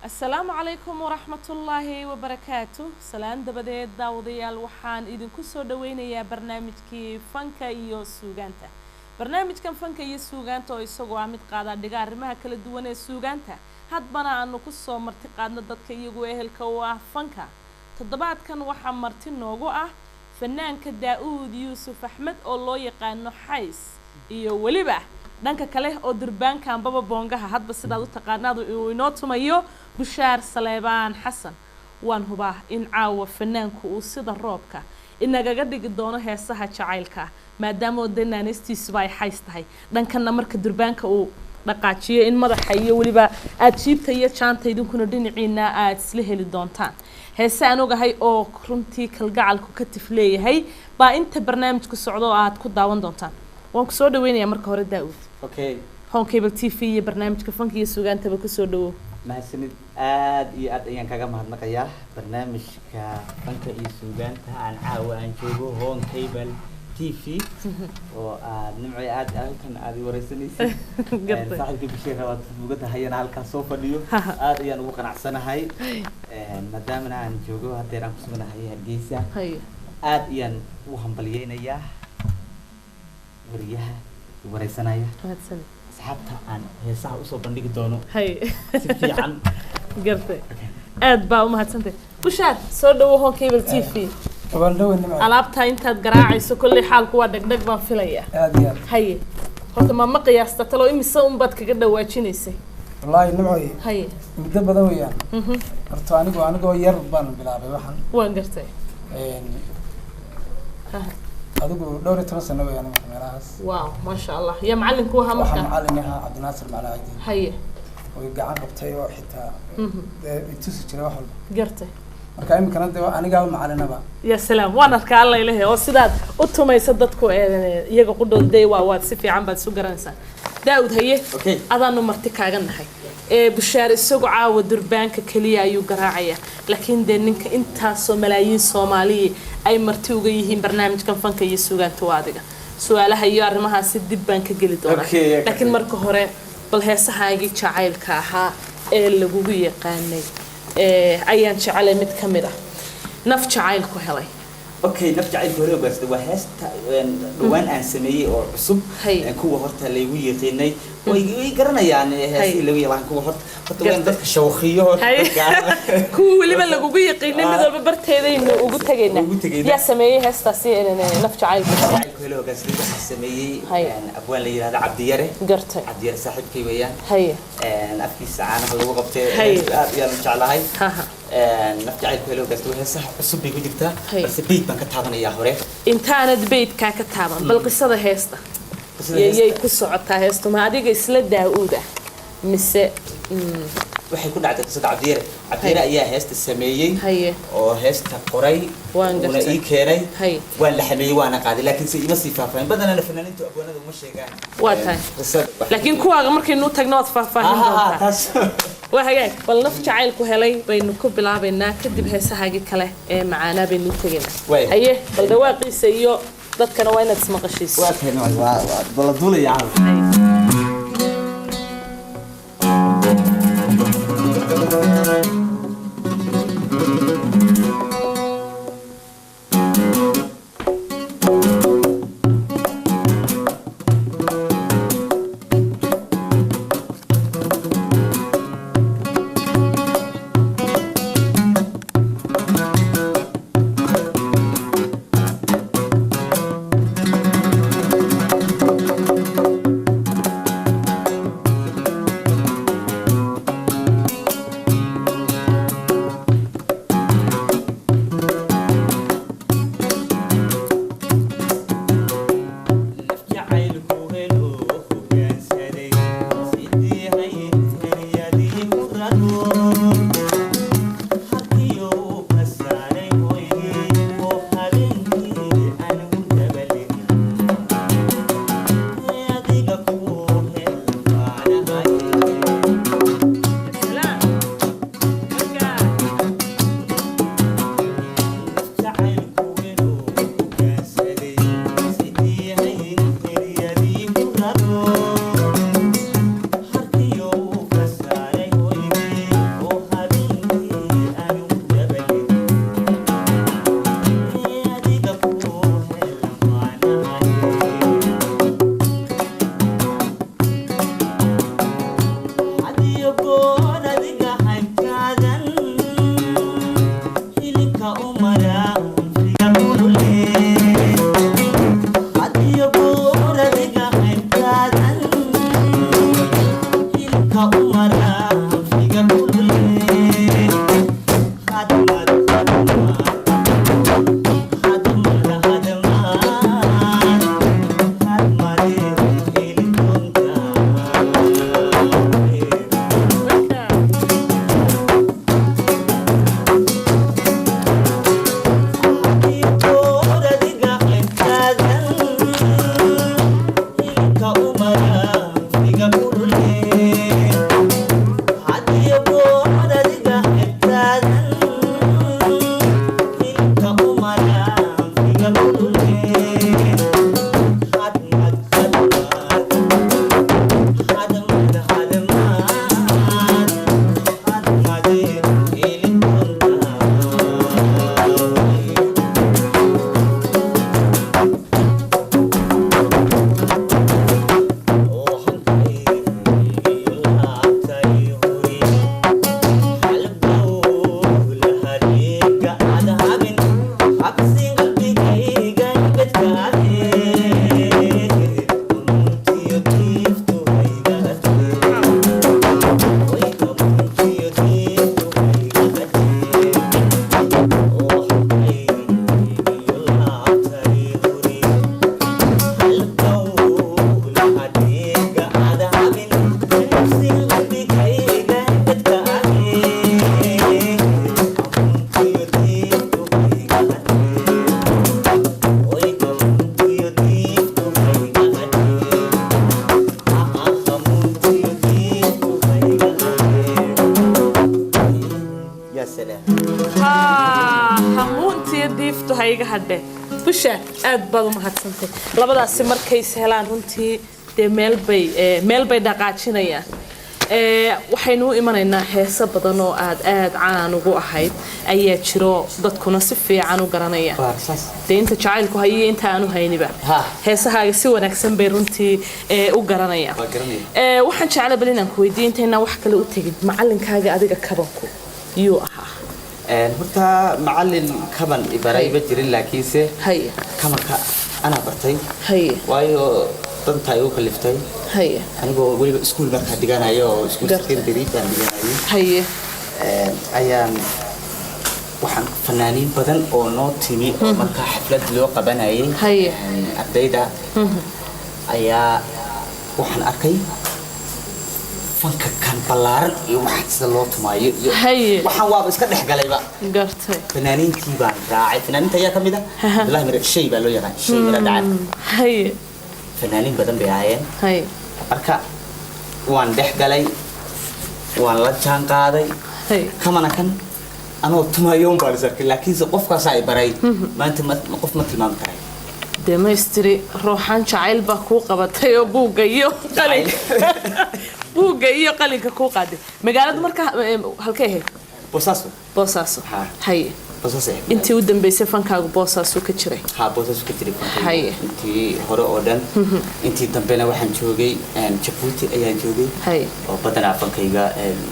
Asalaamu calaykum waraxmatullaahi wabarakaatu. Salaan dabadeed, daawadayaal, waxaan idinku soo dhaweynayaa barnaamijkii fanka iyo suugaanta. Barnaamijkan fanka iyo suugaanta oo isagoo ah mid qaadaa dhiga arrimaha kala duwan ee suugaanta, hadbana aanu kusoo marti qaadno dadka iyagu ehelka u ah fanka. Toddobaadkan waxaa marti noogu ah fanaanka Daa-uud Yuusuf Axmed oo loo yaqaano Xays, iyo weliba dhanka kale oo durbaanka ambaba boongaha, hadba sidaad u taqaanaad, uu inoo tumayo Bushaar Saleebaan Xasan. Waan hubaa in caawa fanaanku uu sida roobka inagaga dhigi doono heesaha jacaylka, maadaama oo dee naaneystiisuba ay Xays tahay. Dhankanna marka durbaanka uu dhaqaajiyo in madaxa iyo weliba aada jiibta iyo jaanta idinkuna dhinaciina aada isla heli doontaan. Heese aan ogahay oo runtii kalgacalku ka tif leeyahay baa inta barnaamijku socdo oo aad ku daawan doontaan. Waan kusoo dhaweynayaa marka hore, Daa-uud. Okay. Horn Cable TV iyo barnaamijka fanka iyo suugaantaba kusoo dhawow. Mahadsanid, aad iyo aad ayaan kaga mahadnaqayaa barnaamijka fanka iyo suugaanta aan caawa aan joogo Horn Cable TV oo aad, Nimcoy, aad halkan aad i wareysanaysid. Gartay. Saaxiibka Bashiir waad mugada hayana halkaas soo fadhiyo. Aad ayaan ugu qanacsanahay maadaamana aan joogo haddeer aan kusuganahay Hargeysa. Aad ayaan u hambalyeynayaa wariyaha i wareysanaya, Mahadsanid. asxaabta aan heesaha usoo bandhigi doono si fiican. Gartay, aad baa u mahadsantay. Bushaar, soo dhawo Horn Cable TV. Waan dhawe, Nimco. Alaabtaa intaad garaacayso kolley xaalku waa dhegdheg baan filayaa. Aad iyo aad. Haye, horta ma qiyaasta talo imise unbaad kaga dhawaajinaysay? Wallaahi, Nimcoy, muddo badan weeyaan. Horta anigu anigoo yar baan bilaabay waxaan. Waan gartay. Adigu dhowr iyo toban sano weeyaan imika meelahaas. Wow, maasha Allah. Yaa macalinku ahaa Waxaa marka? macalin ahaa Cabdinaasir Macalin Caydiin oo i gacan qabtay oo xitaa dee i tusi jiray wax walba. Marka iminkana dee anigaa macalinaba. Ya salaam, waan arkaa Alla ilahe oo sidaad u tumaysa dadku iyaga qudhooda dee waa waad si fiican baad isu garanaysaa. Daa-ud, haye. Okay. Adaanu marti kaaga nahay. Ee Bushaar isagu caawa durbaanka keliya ayuu garaacayaa, laakiin dee ninka intaasoo malaayiin Soomaaliyi ay marti uga yihiin barnaamijkan fanka iyo suugaanta waa adiga. Su-aalaha iyo arrimahaasi dib baan ka geli doonaa. Okay. Laakiin marka hore bal heesahaagii jacaylka ahaa ee lagugu yaqaanay ee ayaan jecelay mid ka mid ah, Naf Jacayl Ku Helay. Okay, Naf Jacaylka Hore Ogaansada waa heesta dhawaan aan sameeyey oo cusub. Kuwa horta laygu yiqiinay way garanayaan heesihii lagu yaqaan kuwa horta waa in dadka shawqiyo horta dadka Kuwa weliba lagugu yaqiinay mid walba barteedaynu ugu tegaynaa. Ugu tegaynaa. Yaa sameeyey heestaasi Naf Jacaylka? Jacaylka Hore Ogaansada waxaa sameeyey abwaan la yidhahdo Cabdiyare. Cabdiyare saaxiibkay weeyaan. Afkiisa caanaha lagu qabtay. Aad ayaan u jeclahay. Naf Jacaylka Hore Ogaansada waa heesaha cusub bay ku jirtaa, balse beyd baan ka taabanayaa hore. Intaanad beydkaa ka taaban, bal qisada heesta. Qisada yay ku socotaa heestu? Ma adiga isla Daa-uud ah mise Waxay ku dhacday qisada Cabdiyare. Cabdiyare ayaa heesta sameeyey oo heesta qoray Waan una gartay. ii keenay. Waan la xameeyey, waana qaaday, laakiin se ima sii faahfaahin badanana fanaaniintu abwaanada uma sheegaan. Waa tahay. Qisada Laakiin kuwaaga markaynu tagno waad faahfaahin doontaa. Taas. Waa hagaag. Bal Naf Jacayl Ku Helay baynu ku bilaabaynaa, kadib heesahaagii kale ee macaanaa baynu u tegaynaa. Waay. Haye, bal dhawaaqiisa iyo dadkana waa inaad ismaqashiiso. Waa tahay, nooc waa bala duulaya caawa. Haye. Jacaylku helo hoggaansaday sidii hayntariyadii ku rado harkiyo ka saaray hoygii oo habeenkii aan hurdabalin adiga ku hel baanahay. Salaam. Marka. Jacaylku helo hoggaansaday sidii hayntariyadii ku rado harkiyo ka saaray hoygii. Salaam. Hamuuntiyo diiftu ha iga hadhe. Busha, aad baad u mahadsantay. Labadaasi markay is helaan runtii dee meel bay dhaqaajinayaan. Waxaynu u imanaynaa heeso badan oo aad aad caan ugu ahayd ayaa jiro, dadkuna si fiican u garanayaan. Waa saas. Dee inta jacaylku hayo iyo inta aanu hayniba heesahaaga si wanaagsan bay runtii u garanayaan. Waa garanaya. Waxaan jeclay bal inaan ku weydiiyo intaynaan wax kale u tegin, macalinkaaga adiga kabanku yuu ahaa? Horta macalin kaban ibaray ma jirin, laakiinse kabanka anaa bartay. Waayo danta ay u kaliftay. Anigoo weliba iskuul markaa dhiganayo oo iskuul secondary baan dhiganayay. Ayaan waxaan fanaaniin badan oo noo timi oo markaa xaflad loo qabanayay ardayda ayaa waxaan arkay fanka kan ballaaran iyo waxaan sida loo tumaayo iyo waxaan waaba iska dhex galayba. Fanaaniintii baan raacay. Fanaaniinta ayaa ka mid ah Cabdullahi Mire Shay baa loo yaqaan, Shay Mire Dhacan. Fanaaniin badan bay ahaayeen. Marka waan dhex galay, waan la jaan qaaday. Kamana kan anoo tumayo un baan is arkay, laakiinse qofkaasaa i baray. Maanta qof ma tilmaami karayo. Dee maystiri ruuxaan jacayl baa kuu qabatay oo buugga iyo qalinka kuu qaaday. Magaaladu marka halkay ahayd? Boosaaso. Boosaaso. Ha. Boosaaso ahayd. Intii u dambeysay fankaagu Boosaaso ka jiray? Ha, Boosaaso ka jiray fankaygu. Intii hore oo dhan. Intii dambena waxaan joogay Jabuuti ayaan joogay. Oo badanaa fankayga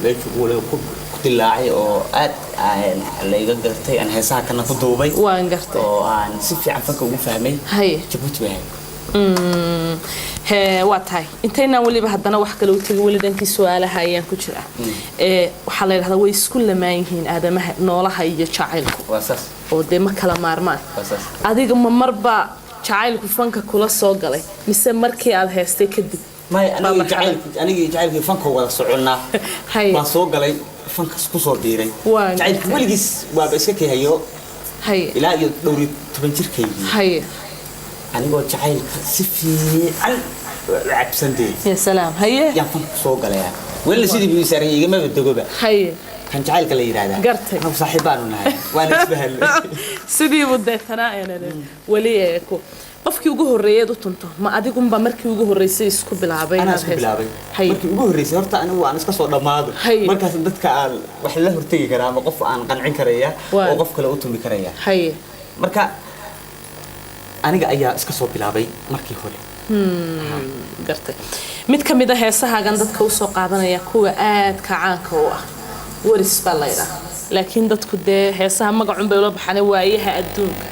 meesha ugu waliba ku dilaacay oo aad layga gartay, aan heesaha kana ku duubay. Waan gartay. Oo aan si fiican fanka ugu fahmay. Jabuuti bay ahayd. He, waa tahay. Intaynaan weliba haddana wax kale u tegin, weli dhankii su-aalaha ayaan ku jiraa. Waxaa la yidhahdaa way isku lamaan yihiin aadamaha, noolaha iyo jacaylku. Waa saas. Oo dee ma kala maarmaan. Waa saas. Adiga ma marba jacaylku fanka kula soo galay mise markii aad heestay kadib? Maya, Baa anigii marxalad. Jacaylki, anigii jacaylkii fanka wada soconnaa baan soo galay, fankas ku soo biiray. Waan Jacaylki weligiis waaba iska kehayo ilaa iyo dhowr iyo toban jirkaygii. Anigoo jacaylka si fiican u cabsantee Ya salaam, haye. yaan fanka soo galayaa. Welina sidii buu saaran yahay, igamaba dogoba. Kan jacaylka la yidhaahdaa. Anagu saaxiib baanu nahay, waana isfahanay. Sidiibuu deetanaa eenan weli ee ku qofkii ugu horreeyeed u tunto, ma adigunba markii ugu horreysay isku bilaabay Anaa inaad isku bilaabay. Markii ugu horreysay horta anigu waan iska soo dhammaado. Markaas dadka aan wax la hortegi karaa ama qof aan qancin karaya oo qof kale u tumi karaya. Marka aniga ayaa iska soo bilaabay markii hore. Gartay. Mid ka mid a heesahaagan dadka usoo qaadanaya kuwa aadka caanka u ah, Waris baa la yidhaha, laakiin dadku dee heesaha magacun bay ula baxaan, Waayaha Adduunka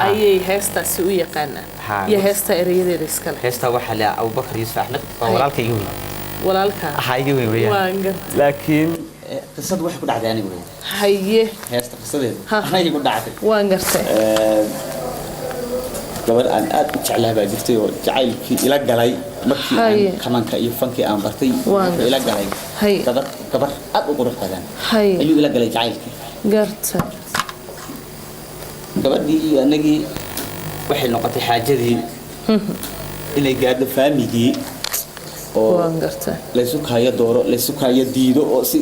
ayay heestaasi u yaqaanaan. Iyo heesta ereyadeeda iskale? Heestaa waxaa le Abubakar Yuusuf Axmed, waa walaalka iga weyn. Walaalka? Waxaa iga weyn weeyaan. Waan gartay. Laakiin qisadu waxay ku dhacday aniga weyn. Heesta qisadeedu anay ku dhacday. Waan gartay. Gabar aan aad u jeclaa baa jirtay oo jacaylkii ila galay markii aan kamanka iyo fankii aan bartay. Wuxuu ila galay gabar aad u qurux badan ayuu ila galay jacaylkii. Gabadhii iyo anagii waxay noqotay xaajadii inay gaadho faamigii oo Waan gartay. laysu kaayo dooro, laysu kaayo diido, oo si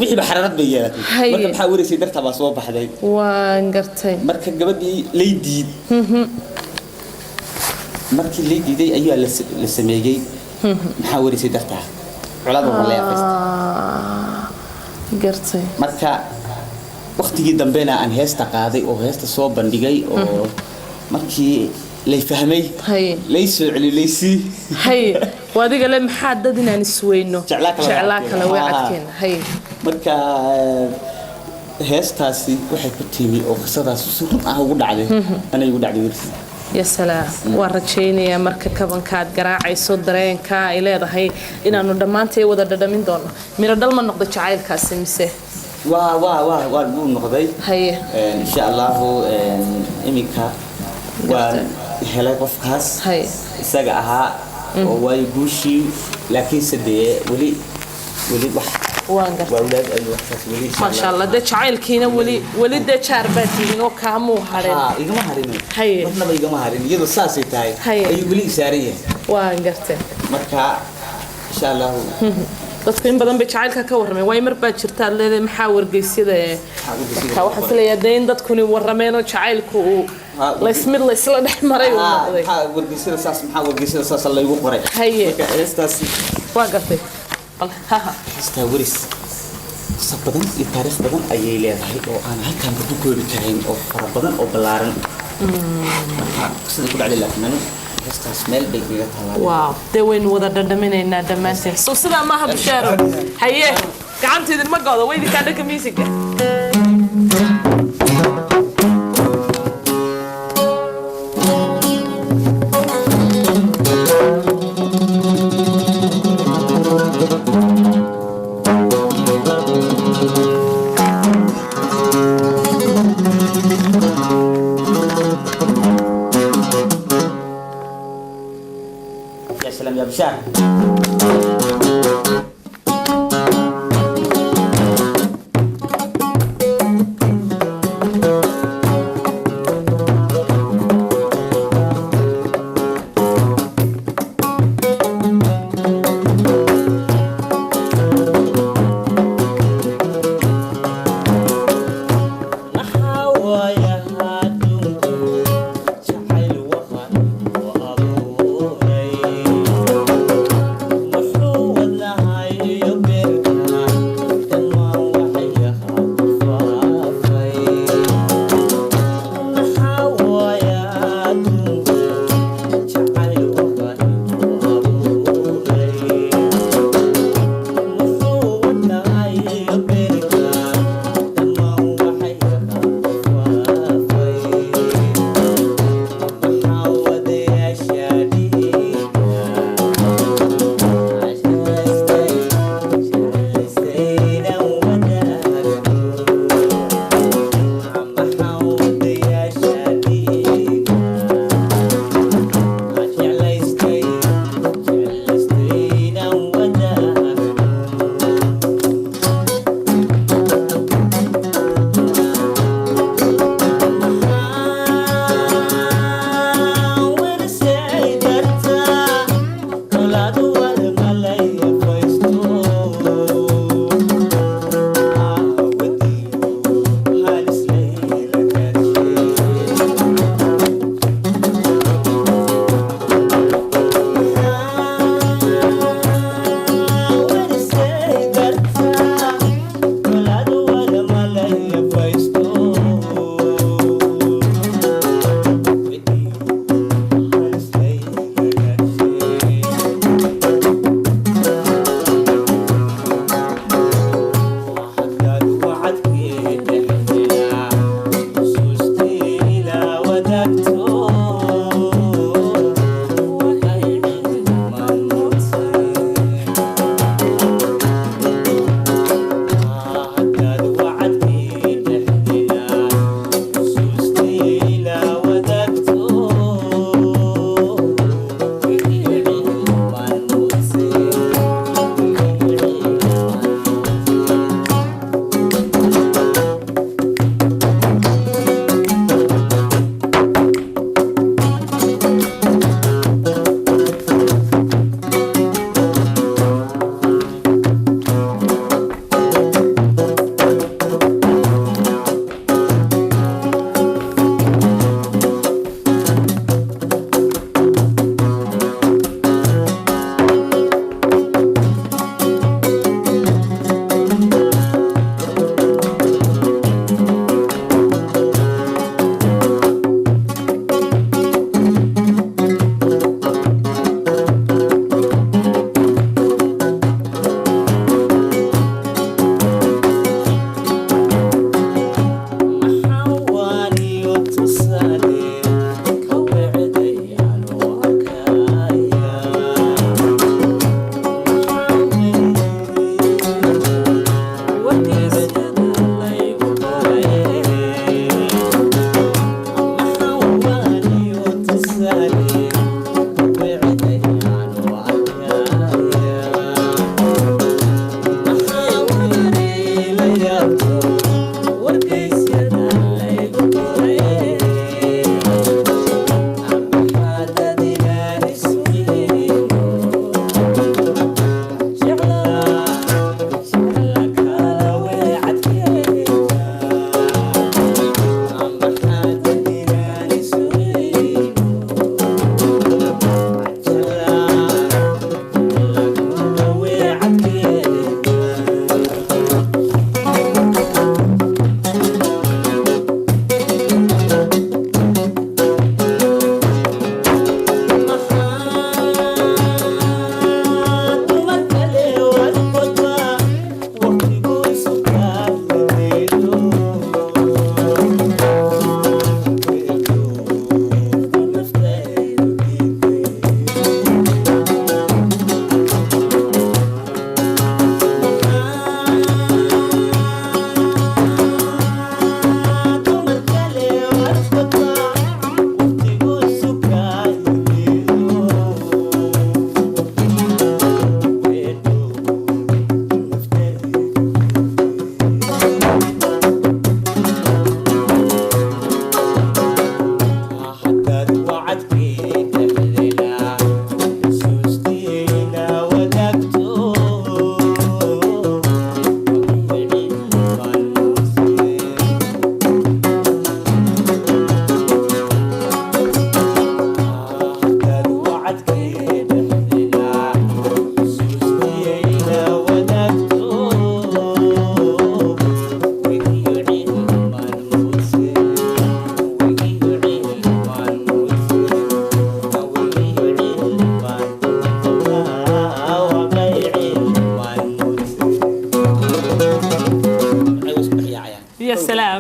wixiiba xararad bay yeelatay. Marka maxaa wareysay dartaa baa soo baxday. Waan gartay. Marka gabadhii lay diid, markii lay diiday ayaa la sameeyey maxaa wareysay dartaa colaad waa la yaaqaystay. Gartay. Marka waqtigii dambena aan heesta qaaday oo heesta soo bandhigay oo markii lay fahmay lay soo celi laysii. Waa adiga le maxaa dad inaan isweyno. Jeclaa kale way Jeclaa kale way cadkeena. cadkeena. Marka heestaasi waxay ku timi oo qisadaas si run ah ugu dhacday, anay ugu dhacday wersi. Ya salaam, waan rajaynayaa marka kabankaad garaacayso dareenka ay leedahay inaanu dhammaantay wada dhadhamin doono. Miro dhal ma noqdo jacaylkaasi mise? Waa wuu noqday. Insha Allahu iminka waan helay qofkaas isaga ahaa oo waayo guushii, laakiinse dee weli weli wax Waan gartay. Waa walaad ayuu waxkaas weli insha. Maasha Allah, dee jacaylkiina weli weli dee jaar baa tihiin oo kaamuu hadheen. Haa, igama harin. Marnaba igama harin, iyadoo saasay tahay ayuu weli isaaran yahay. Waan gartay. Marka insha Allahu Dadku in badan bay jacaylka ka warrameen. Waay, mar baa jirta aad leedahay maxaa wargeysyada ee marka waxaan filayaa dee in dadkuni warrameen oo jacaylku uu laysmid laysla dhex maray uu noqday. Maxaa wargeysyada saas, maxaa wargeysyada saas laygu qoray? Marka heestaasi Waa gartay, bal haha. Heestaa weris qisa badan iyo taariikh badan ayay leedahay oo aan halkaan ku koobi karayn, oo fara badan oo ballaaran. Marka qisada ku dhacday, laakiin anu heestaas meel bay kaga taalaa. Waaw, dee waynu wada dhadhaminaynaa dhammaanteen. So sidaa maaha, Bushaaro? Haye, gacanta idinma go'do, way idinkaa dhanka miisiga. Ya salaam ya Bishaar.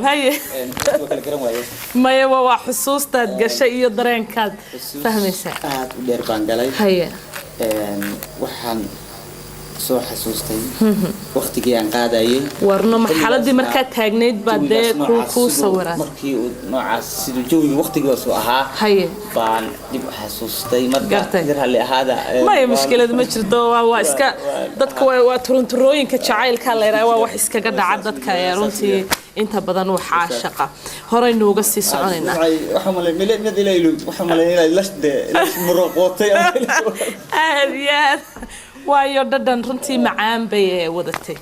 Haye. Waa kala garan waayo. Maya, waa xusuustaad gashay iyo dareenkaad Xusuus fahmaysaa. Aad u dheer baan galay. Waxaan soo xasuustay waqtigii aan qaadayay. Warno, marxaladii markaad taagnayd baa dee Jawigaas noocaas kuu siduu- sawiran. Markii uu noocaas siduu jawiga waqtigaasu ahaa Haye. baan dib u xasuustay marka. Gartay. Yar halli ahaada. Maya, mushkilad ma jirto, waa iska dadka waa turunturooyinka jacaylka la yidhaha, waa wax iskaga dhaca dadka ee runtii inta badan waxaa shaqa horeynu uga sii soconaynaa. Waxaan malay mid ilaa ilo, waxaan malay ilaa lash de lash muruqootay. Aad iyo aad, waayo dhadhan runtii macaan bay wadatay.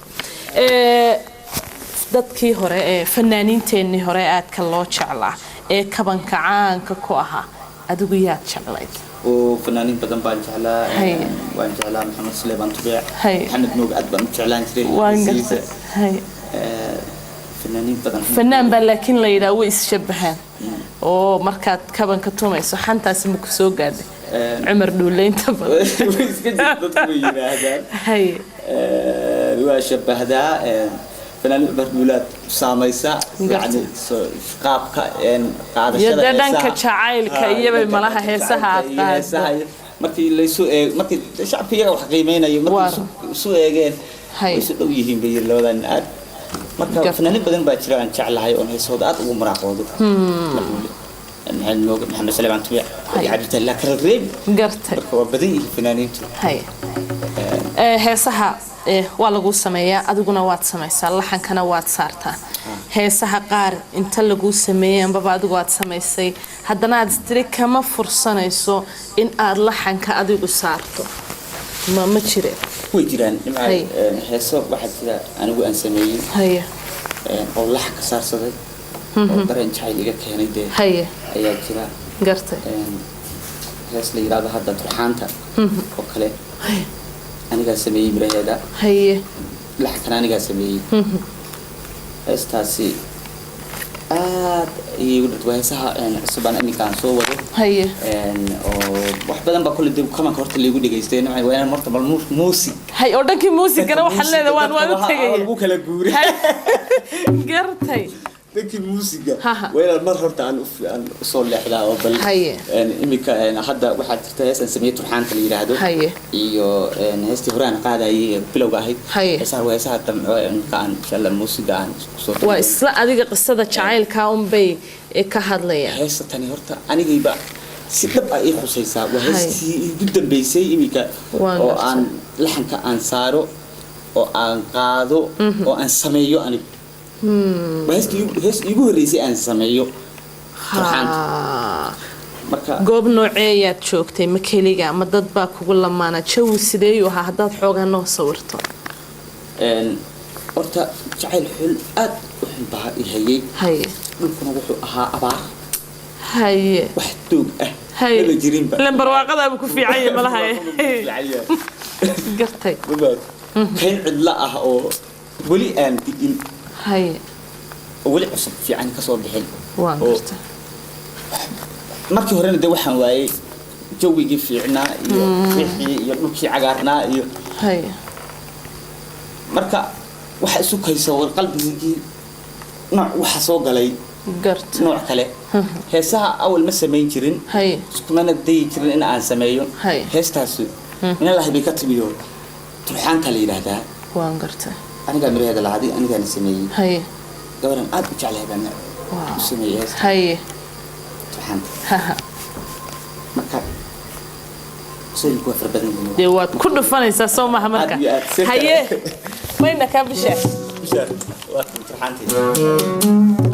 Dadkii hore ee fanaaniinteennii hore aadka loo jeclaa ee kabanka caanka ku ahaa, adigu yaad jeclayd? Oo fanaaniin badan baan jeclaa. Haye. Waan jeclaa Maxamed Suleymaan Tubeec. Haye. Maxamed Moog aad baan u jeclaan jiray Waan heesihiisa. gartay. Haye. Fanaaniin badan. Fanaan baa laakiin la yidhaha way is-shabahaan oo markaad kabanka tumayso, xantaasi ma ku soo gaadhay? Cumar Dhuuleynta badan. Way iska jirta, dadku way yidhaahdaan. Haye. Waa shabahdaa fanaaniin Cumar Dhuulaad saamaysa. Gartay. Yani qaabka qaadashada Iyo dee dhanka heesaha. jacaylka iyobay dhanka malaha heesaha aad jacaylka iyo qaaddo. heesaha markii laysu eeg, markii shacabka iyaga wax qiimeynayo, markii isu eegeen way isu dhow yihiin bay yiri labadan aad. Marka Gartay. fanaaniin badan baa jira aan jeclahay oon heesahooda aad ugu muraaqoodo. Maxamed Mooge, Maxamed Suleymaan Tubeec, Cabditalla kala reebi. Gartay. Marka waa badan yihiin fanaaniintu. Haye. Heesaha waa lagu sameeyaa, adiguna waad samaysaa, laxankana waad saartaa. Heesaha qaar inta laguu sameeyey ambaba adigu aad samaysay, haddana aad istiri kama fursanayso in aad laxanka adigu saarto, ma jireen? Way jiraan dhinaca Hay. heeso waxaa jira anigu aan sameeyey Haye. oo laxan ka saarsaday oo dareen jacayl iga keenay dee Haye. ayaa jira. Gartay. Hees la yidhaahdo hadda Turxaanta oo kale anigaa sameeyey miraheeda, Haye. laxankana anigaa sameeyey. Heestaasi aad ayay igu dhirtay. Waa heesaha cusub aan iminka aan soo wado. Haye. Oo wax badan baa kolley dib kamanka horta laigu dhegaystay. Waa inaan horta bal muusig Hay, oo dhankii muusigana waxaad leedahay waan u tegaya. Lagu kala guuray. Hay. Gartay. Dhankii muusiga Haha. waa inaan mar horta aan usoo leexdaa oo bal Haye. iminka hadda waxaa jirta hees aan sameeyey, Turxaanta la yidhaahdo, Haye. iyo heestii hore aan qaadayay ee bilowga ahayd. Haye. Heesaha waa heesaha damco ee imika aan insha Allah muusiga aan kusoo Waa daro. isla adiga qisada jacaylka unbay ka hadlayaan. Heesta tani horta anigayba si dhab ah ii khusaysaa. Waa Haye. heestii igu dambeysay iminka Waan oo gartay. aan laxanka aan saaro oo aan qaado oo aan sameeyo anigu. Waa heestii hees iigu horreysay aan sameeyo, Turxaanta. Ha. Marka Goob nooceeyaad joogtay? Ma keliga, ma dad baa kugu lamaana? Jawi sideeyuu ahaa haddaad xoogaa noo sawirto? Horta jacayl xun, aad u xun baa i hayay. Haye. Dhulkuna wuxuu ahaa abaar, Haye. wax doog ah Haye. maba jirinba. Ilan barwaaqadaaba ku fiican yahay malaha. Gartay. Mabaad kayn cidlo ah oo weli aan di'in Haye. oo weli cusub fiican kasoo bixin. Waan Oo gartay. Markii horena de waxaan waayey jawigii fiicnaa iyo wixii iyo dhulkii cagaarnaa iyo Haye. Marka waxa isu kaysa war qalbigaygii nooc waxa soo galay Gartay. nooc kale. Heesaha awal ma samayn jirin, Haye. iskumana dayi jirin in aan sameeyo. Haye. Heestaasi minalahi bay ka timiyo, Turxaanta la yidhaahdaa. Waan gartay. Anigaa miraheeda lahaday, anigaana sameeyey. Haye. Gabaran aad u jeclahay baan u sameeyey heesta Haye. Turxaanta. Haha. Marka qisooyinku waa fara badan yihiin. Dee waad ku dhufanaysaa, soo maha marka? Aad iyo aad, si kale. Haye, mayna kaa bishaa. Bishaar, waa Turxaantii.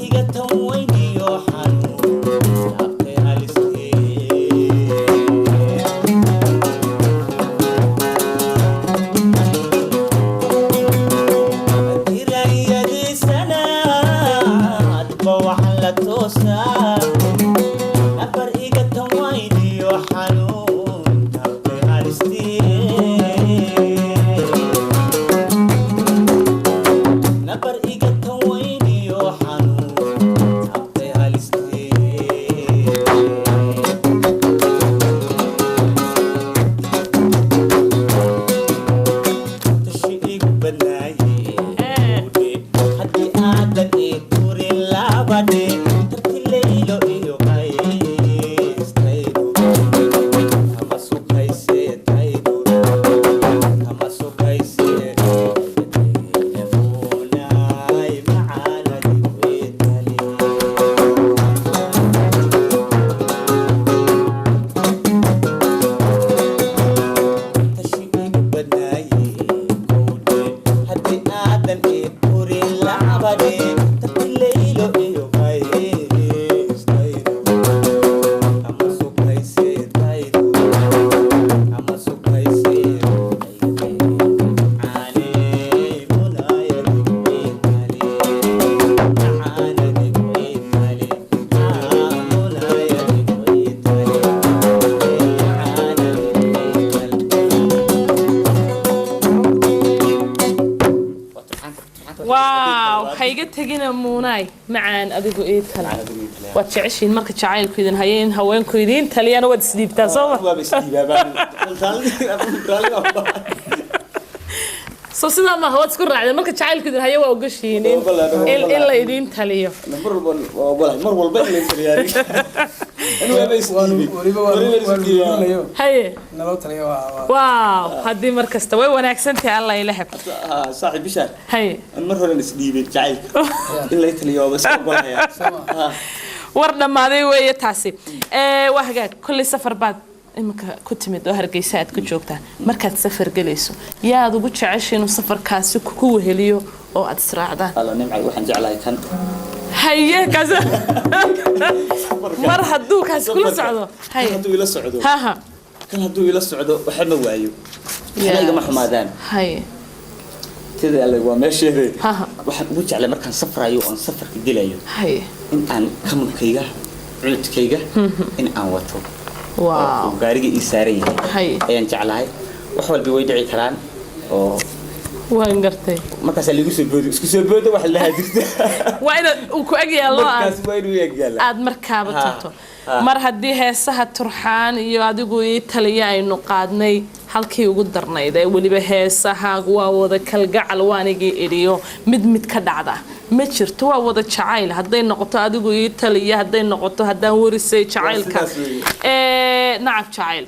iga tan weyniyo xanuun taabtay halistee. Tirayadiisana adba waxaan la toosaa nabar iga tan weyniyo xanuun taabtay halistee. Nabar iga tan weyniyo xanuun taabtay halistee. Tashi igu badnaaye haddii aadan ii turin labadhe tarti leylo iyo qaystaydu kama sukayse taydu kama sukayse munaay macaanadi weetali. Tashi igu badnaaye kowdhe haddii aadan ii turin labadhe tarti leylo iyo qaystaydu kama sukayse taydu kama sukayse caaney munaayadi weetali macaanadi weetali munaayadi weetali macaanadi weetali. Waaw, ha iga tegina muunaay macaan adigu ii tala. Waad jeceshiin marka jacaylku idin hayo in haweenku idiin taliyana waad isdhiibtaa soo ma? Soo sidaa maaha, waad isku raacdeen marka jacaylku idin hayo waa ogoshihiin in in la idiin taliyo. Mar walba in la taliyaa. Waanu weliba waanu waanu Haye. Naloo taliya waa Waaw, haddii mar kasta way wanaagsan tahay alla ila heb. Saaxiib Bishaar. Haye. Mar hore isdhiibay jacaylka in la taliyo waa iska ogolaya. War dhammaaday weeye taasi. Waa hagaag, kolley safar baad iminka ku timid oo Hargeysa aad ku joogtaa. Markaad safar gelayso yaad ugu jeceshay inuu safarkaasi kugu weheliyo oo aad israacdaan? Alla nimcay, waxaan jeclahay kan. Haye, kaas mar hadduu kaasi kula socdo. Kan Haye. hadduu ila socdo, haha kan hadduu ila socdo waxa ma waayo, waxna igama xumaadaan. Haye. Sida alle waa meesheede. Haha. Waxaan ugu jeclay markaan safrayo oon safarka gelayo Haye. in aan kamunkayga, cuudkayga in aan wato Waaw. oo gaariga ii saaran yahay Haye. ayaan jeclahay. Wax walba way dhici karaan oo Waan gartay. markaasaa lagu soo boodo, isku soo boodo waxa lahaa jirta. Waa inaad uu ku eg yaallo aad Markaas waa inuu eg yaalla. Aad markaaba Ha, tagto. Ha. Mar haddii heesaha Turxaan iyo adigu ii taliya aynu qaadnay halkii ugu darnayd ee weliba heesahaagu waa wada kalgacal, waanigii idhiyo mid mid ka dhacda ma jirto, waa wada jacayl, hadday noqoto adigu ii taliya, hadday noqoto haddaan warisay jacaylka. Sidaas weeye. Nacab jacayl.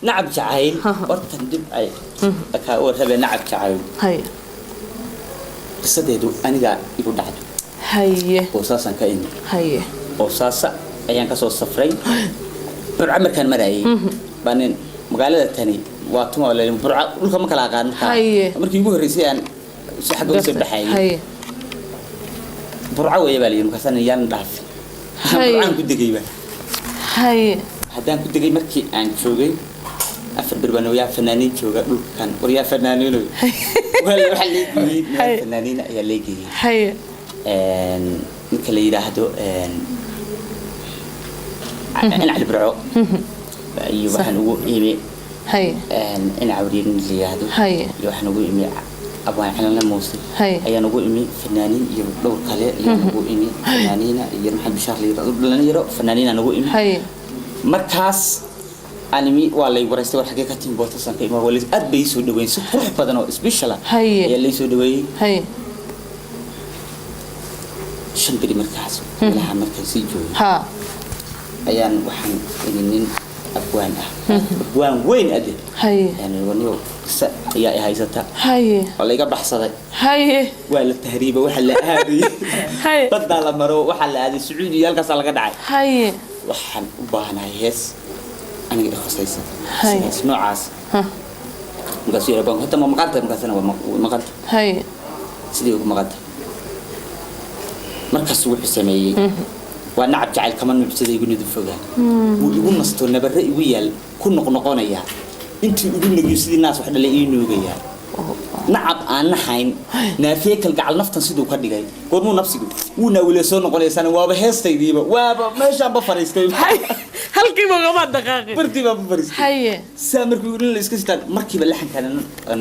Nacab jacayl horta dib ay kaa warrabe nacab jacayl. Haye. Qisadeedu anigaa igu dhacdo. Haye. Boosaasaan ka imi. Haye. Boosaasa ayaan kasoo safray. Burco markaan marayay baa nin magaalada tani waa tuma la Burco dhulka ma kala aqaan markaa. Haye. Markii ugu horreysay aan si xagga usoo baxayay. Haye. Burco weeye baa layidhi, markaasaan yaan dhaafin. Haye. Burcaan ku degayba. Haye. Haddaan ku degay, markii aan joogay 4 bir baan yaa fanaaniin jooga dhulkan, war yaa fanaaniinoy. Waxaa leegeeyey meel Haye. fanaaniin ayaa leegeeyey. Haye. Ninka la yidhaahdo in Cali Burco iyo waxaan ugu imi Haye. In Cawriye nin la yidhaahdo Haye. iyo waxaan ugu imi Abwaan Calanle Muuse Haye. ayaan ugu imi, fanaaniin iyo dhowr kale ayaan ugu imi, fanaaniina iyo Maxamed Bishaar la yidhaahdo, dhalinyaro fanaaniinaan ugu imi. Haye. Markaas aan imi waa lay waraystay, war xagee ka timi? Bootasaan ka imi. Waa aad bay ii soo dhaweyn si qurux badan oo special ah Haye. ayaa lay soo dhaweeyey. Haye. 5 beri markaas meelaha markaan sii joogay Ha. ayaan waxaan imi nin abwaan ah, abwaan weyn ade. Haye. Yani waniyo qisa ayaa i haysata. Haye. Waa layga baxsaday. Haye. Waa la tahriiba, waxaa la aaday Haye. baddaa la maro, waxaa la aaday Sacuudiya, halkaasaa laga dhacay. Haye. Waxaan u baahanahay hees aniga i khusaysa. Haye. Sidaas noocaas. Ha. Markaasuu yidhi, "Abwaan, horta ma maqanta?" Markaasina waa maqanta. Haye. Sidii ugu maqanta. Markaas wuxuu sameeyey waa nacab jacayl kama nuucsada igu nidib fogaa, wuu igu nasto nabarre igu yaal ku noqnoqonayaa, intuu igu negiyo sidii naas wax dhalay ii nuugayaa, nacab aan naxayn naafiye kalgacal naftan siduu ka dhigay. Goormuu nafsigu wuu naawile soo noqonaysaan, waaba heestaydiiba, waaba meeshaanba fariistay. Halkiiba ugama dhaqaaqin. Bartii baan ku fariistay. Saa markii in la iska sitaan markiiba laxankan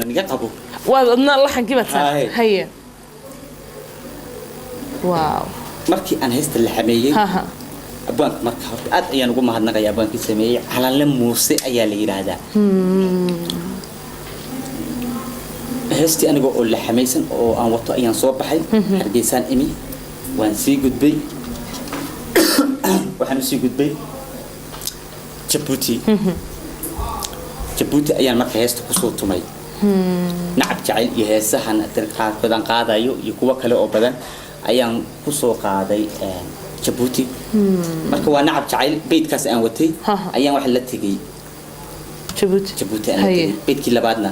niga qabo. Waad adna laxankii baad saartay. Haye. Haye, waaw. Markii aan heesta la xameeyey, abwaanka marka horta aad ayaan ugu mahadnaqaya abwaankii sameeyey, Calanle Muuse ayaa la yidhaahdaa. Heestii aniga oo la xamaysan oo aan wato ayaan soo baxay, Hargeysaan imi, waan sii gudbay, waxaan usii gudbay Jabuuti. Jabuuti ayaan marka heesta kusoo tumay, nacab jacayl iyo heesahan qaarkood aan qaadayo iyo kuwo kale oo badan ayaan kusoo qaaday Jabuuti. Marka waa nacab jacayl beydkaas aan watay ayaan waxa la tegey Jabuuti. Jabuuti aan la tegey. Beydkii labaadna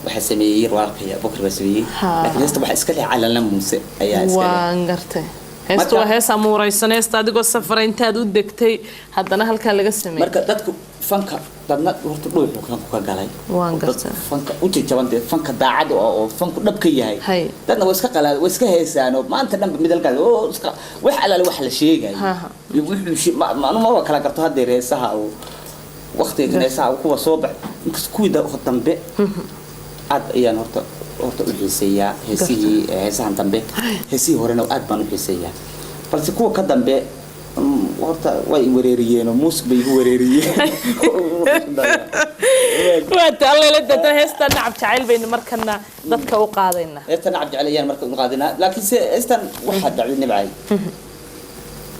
waxaa sameeyey walaalkay Abubakar baa sameeyey, laakiin heesta waxaa iska leh Calanla Muuse ayaa iska leh. Waan gartay. Heestu waa hees amuuraysan, heesta adigoo safara intaad u degtay haddana halkaa laga sameeyey. Marka dadku fanka dadna horta dhuuxu fanku ka galay. Waan dad gartay. Fanka u jajaban dee, fanka daacad oo fanku dhab ka yahay. Dadna waa iska qalaad, waa iska heesaano maanta dhanba mid halkaas oo iska wax alaale wax la sheegayo. Iyo wuxuu anu maba kala garto haddeer heesaha oo waqtiga kan heesaha kuwa soo bax, inkasta kuwii dambe aad ayaan horta u xiiseeyaa heesihii, heesahan dambe. Heesihii horena aad baan u xiiseeyaa, balse kuwa ka dambe horta way i wareeriyeen oo muusig bay igu wareeriyeen. Waata allele dada, heesta nacab jacayl baynu markana dadka u qaadaynaa. Heestan nacab jecel ayaan marka u qaadinaa, laakiin se heestan waxaa dhacday nibcay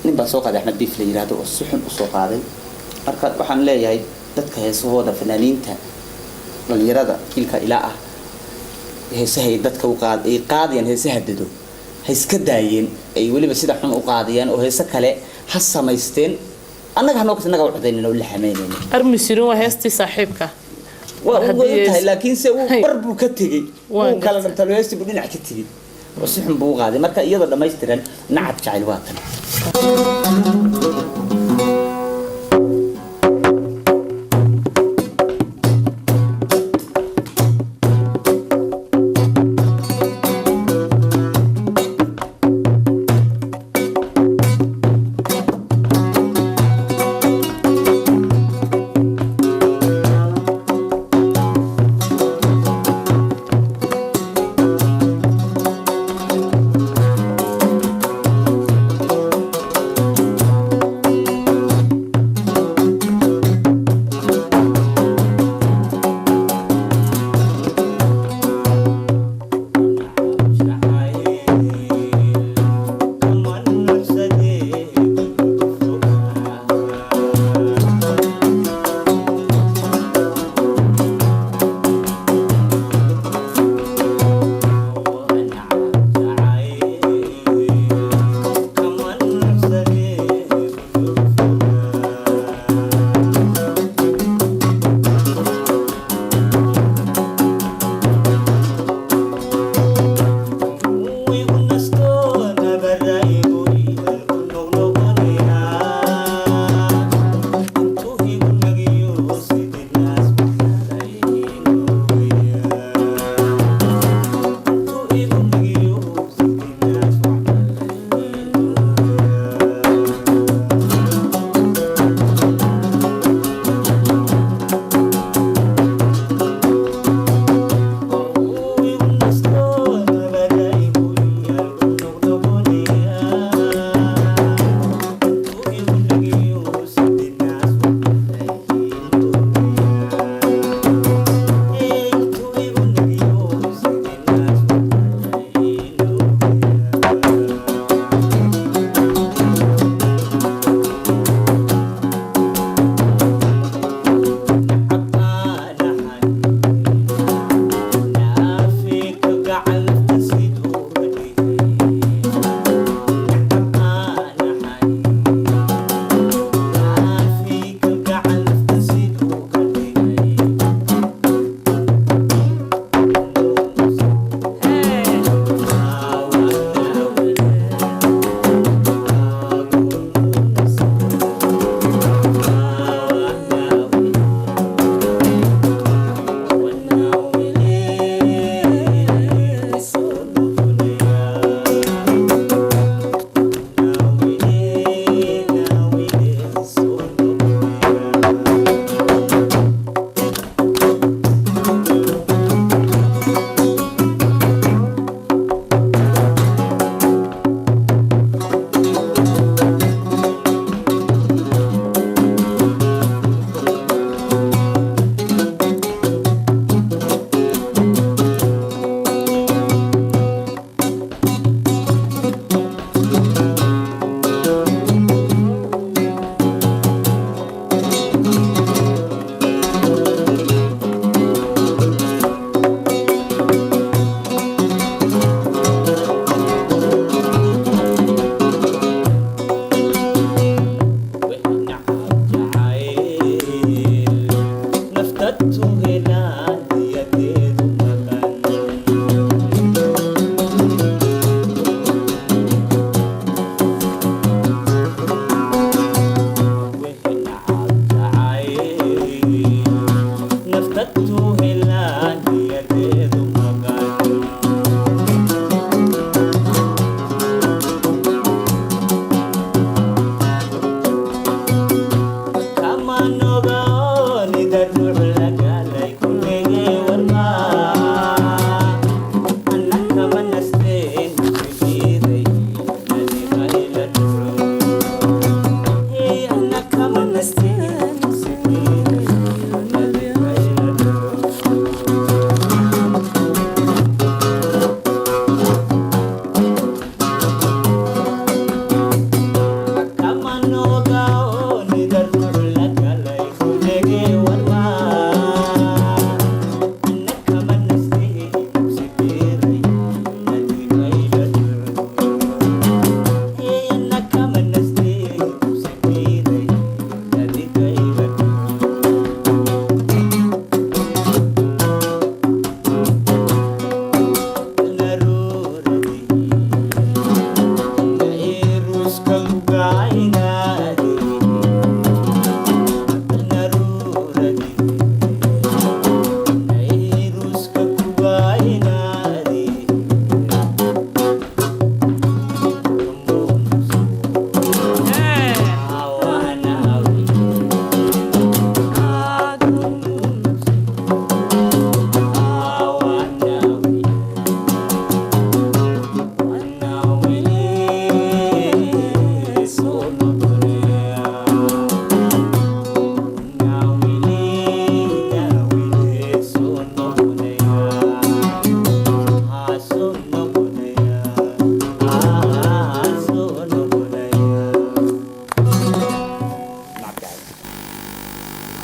nin baa soo qaaday, Axmed Biif la yidhaahdo, oo si xun usoo qaaday. Marka waxaan leeyahay dadka heesahooda, fanaaniinta dhalinyarada jiilka ilaa ah, heesahay dadka u qaad ay qaadayaan heesaha dado ha iska daayeen, ay weliba sida xun u qaadayaan, oo heese kale ha samaysteen, annaga hanoo innaga u codaynayna oo la xamaynayna. Armisirin waa heestii saaxiibka. Waa u Haddii wadan tahay, laakiin se uu bar buu ka tegey, Waan wuu kala gartay. dhantalo, heestii buu dhinac ka tegey oo si xun buu u qaaday. Marka iyadoo dhammaystiran nacab jacayl waa tan.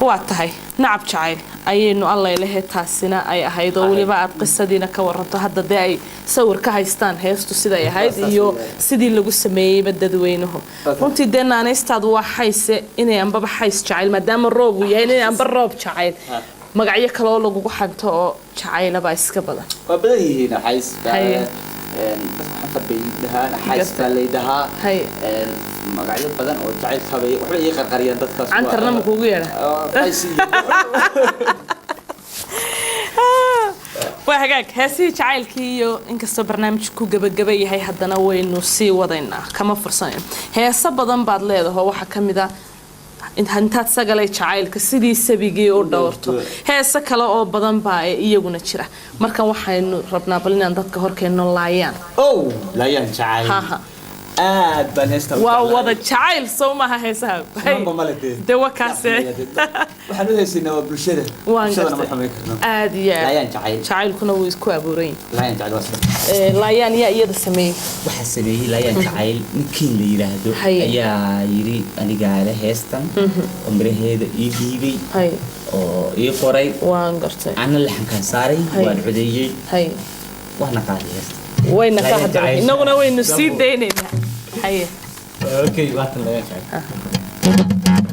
Waa tahay, nacab jacayl ayaynu allaylehe taasina ay ahayd oo weliba aad qisadiina ka waranto. Hadda dee ay sawir ka haystaan heestu siday ahayd iyo sidii lagu sameeyeyba dadweynuhu. Runtii dee naanaystaadu waa xayse, inay ambaba xays jacayl, maadaama roob uu yahay, inay amba roob jacayl, magacyo kale oo lagugu xanto oo jacaylabaa iska badan. Waa badan yihiin. Xays dadku xanfar bay dhahaan, xays baa lay dhahaa, magacyo badan oo jacaylka bay waxba ii qarqariyaan dadkaas. Cantarna ma kuugu yeedha? Xays. Waa hagaag. Heesihii jacaylkii iyo inkastoo barnaamijku gabagaba yahay, haddana waynu sii wadaynaa, kama fursanayno. Heeso badan baad leedaho, waxaa ka mid a intaad sagalay jacaylka sidii sabigii u dhowrto. Heeso kale oo badan baa iyaguna jira. Markan waxaynu rabnaa bal inaan dadka horkeenno laayaan. Ow, laayaan jacayl. Aad baan heesta u waa jeclahay. Wada jacayl soo maaha heesaha? Xumaanba male dee. Dee waa kaase. Waxaan u haysaynaa waa bulshada. Waan Bulshadana ma gartay. xumayn karno. Aad iyo aad. Laayaan jacayl. Jacaylkuna wuu isku abuuran yahay. Laayaan jacayl waa sida. Laayaan yaa iyada sameeyey? Waxaa sameeyey laayaan jacayl ninkiin la yidhaahdo ayaa yidhi anigaa le heestan oo miraheeda ii dhiibay oo ii qoray. Waan gartay. Ana laxankaan saaray, waan codeeyey, waana qaaday heesta. Wayna ka Laayaan hadlay. jacayl. Innaguna waynu sii daynaynaa. Haye. Okay, waatan laayaan jacayl.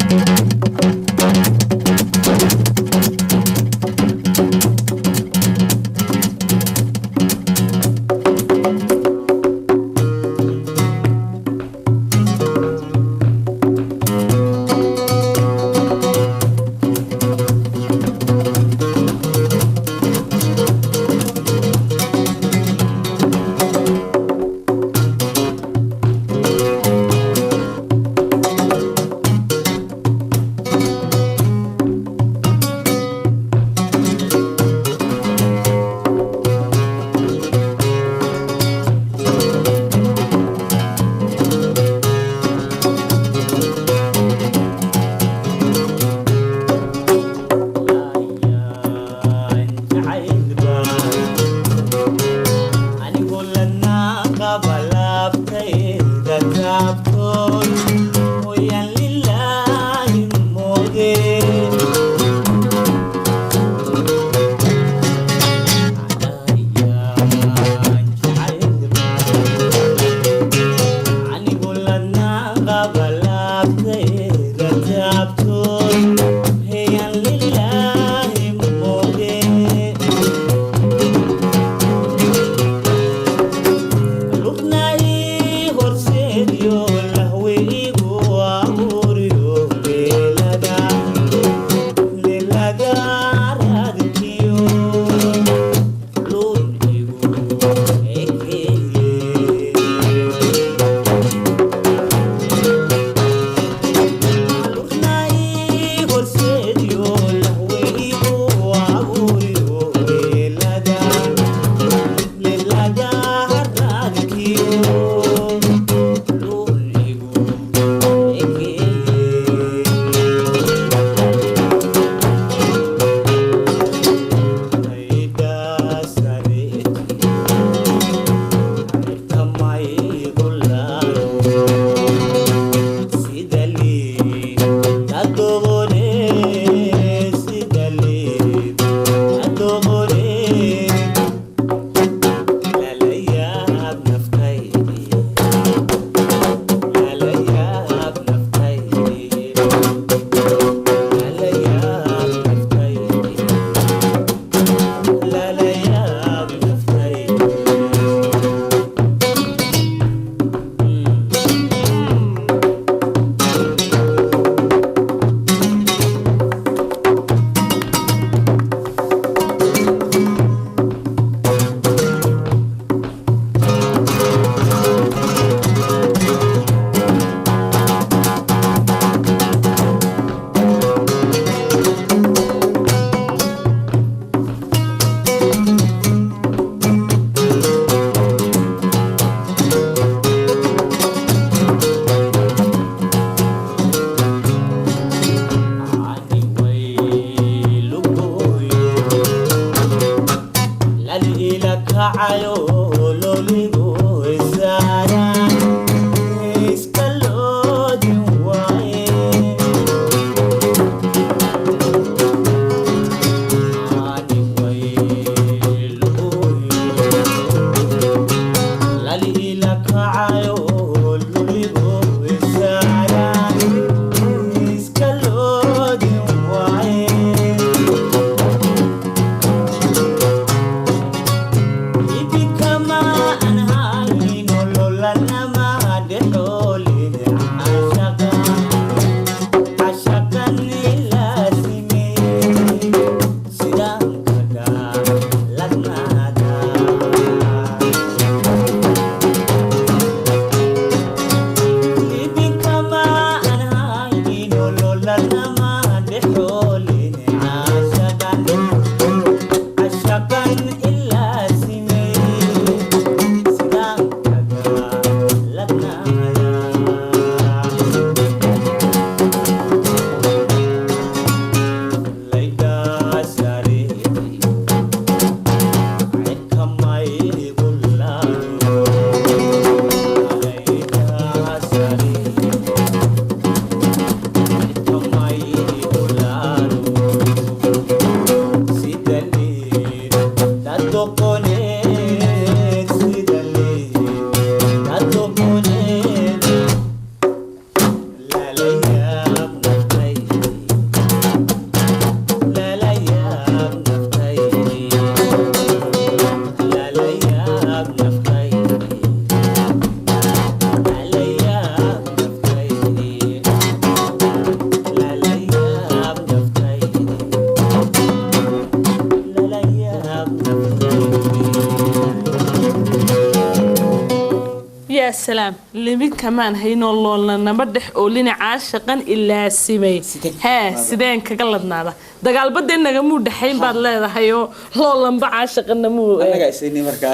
Yaa salaam, limin kamaan haynoo loolna nama dhex oolina, caashaqan ilaasimay. Sideen Hee, sideen kaga ladnaada? Dagaalbadee nagamuu dhexayn baad leedahay oo loolanba caashaqan namuu Annagaa isaynay markaa.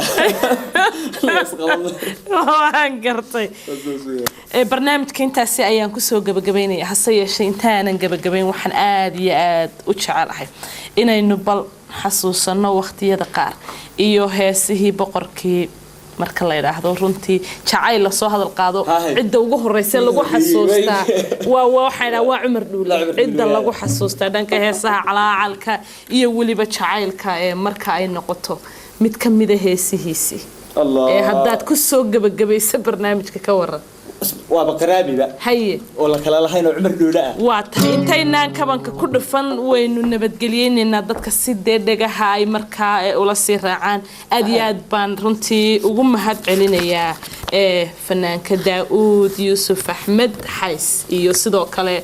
Annagaa isqabanay. Waan gartay. Barnaamijka intaasi ayaan kusoo gabagabaynaya. Hase yeeshee, intaanan gabagabayn, waxaan aada iyo aada u jecelahay inaynu bal xasuusano waqtiyada qaar iyo heesihii boqorkii. Marka la yidhaahdo runtii jacayl lasoo hadal qaado, cidda ugu horeysa lagu xasuustaa waa waxaa idhaha waa Cumar Dhuule. Cumar Dhuule. Cidda lagu xasuustaa dhanka heesaha calaacalka iyo weliba jacaylka ee marka ay noqoto mid ka mida heesihiisii Allah. ee haddaad ku soo gebagabayso barnaamijka, ka waran? Waaba qaraabiba oo la kala lahayn oo Cumar Dhuule ah. Waa tahay. Intaynaan kabanka ku dhufan, waynu nabadgeliyeynaynaa dadka si dee dhegaha ay markaa ula sii raacaan. Aad iyo aad baan runtii ugu mahad celinayaa fanaanka Daa-uud Yuusuf Axmed Xays iyo sidoo kale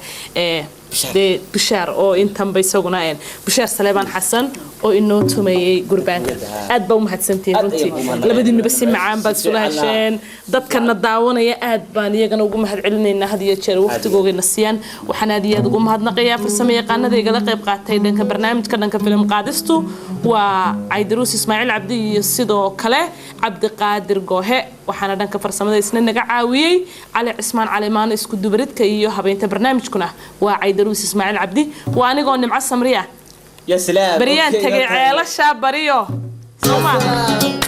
dee Bushaar oo intanba isaguna Bushaar Saleebaan Xasan oo inoo tumayay gurbaanka. Aad baa umahadsantihiin. Aad Runtii ayaan u mahadnaqayaa. Labadiinuba si macaan baad isula Si fiican. hesheen. Dadkana daawanaya aad baan iyagana ugu mahad celinaynaa, had iyo jeer waqtigoogana siiyaan. Waxaan aad iyo aad ugu mahadnaqayaa farsamo yaqaanada igala qayb qaatay dhanka barnaamijka. Dhanka filim qaadistu waa Caydaruus Ismaaciil Cabdi iyo sidoo kale Cabdiqaadir Goohe. Waxaana dhanka farsamada isna naga caawiyey Cali Cismaan Calimaano. Isku dubaridka iyo habeynta barnaamijkuna waa Caydaruus Ismaaciil Cabdi. Waa anigoo Nimco Samriya. Ya salaam. Baryaan Okay, tagay okay. ceelashaa bariyo soo maaha.